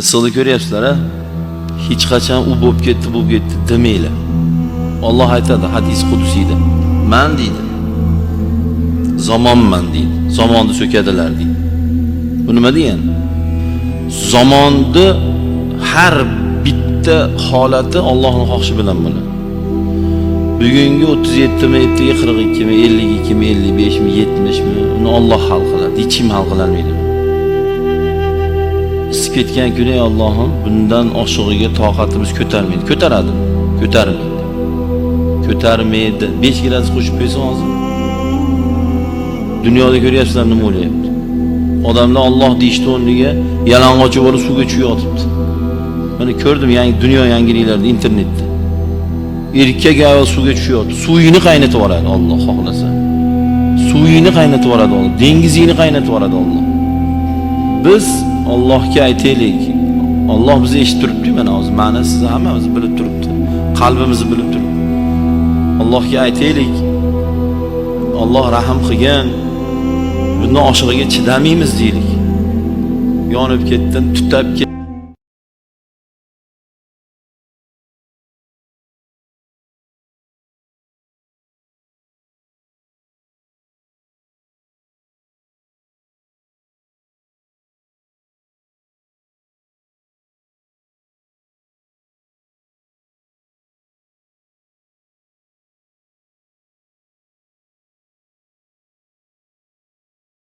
Issiqni ko'ryapsizlar, a? Hech qachon u bo'lib ketdi, bu ketdi demanglar. Alloh aytadi hadis qudusiyda. Man deydi. Zamonman deydi. Zamonni so'kadilar deydi. Bu nima degani? Zamonni har bitta holati Allohning xohishi bilan bo'ladi. Bugungi 37 mi, ertaga 42 mi, 52 mi, 55 mi, 70 mi, uni Alloh hal qiladi. Hech kim hal qilolmaydi. Isib ketgan kuni ey Allohim, bundan oshig'iga toqatimiz ko'tarmaydi. Ko'taradi. Ko'tarmaydi. Ko'tarmaydi. 5 gradus qo'shib qo'ysa hozir. Dunyoda ko'ryapsizlar nima bo'lyapti. Odamlar Alloh deyishdi o'rniga yalang'och bo'lib suvga tushib. Mana ko'rdim yangi dunyo yangiliklarida internetda. Erkak ayol suvga tushyapti. Suvini qaynatib yuboradi Alloh xohlasa. Suvini qaynatib yuboradi Alloh, dengizini qaynatib yuboradi Alloh. Biz Allohga aytaylik. Alloh bizni eshitib turibdi mana hozir. Ma'ni sizni hammamiz bilib turibdi. Qalbimizni bilib turibdi. Allohga aytaylik. Alloh rahim qilgan. Bundan oshig'iga chidamaymiz deylik. Yonib ketdim, tutab ketdim.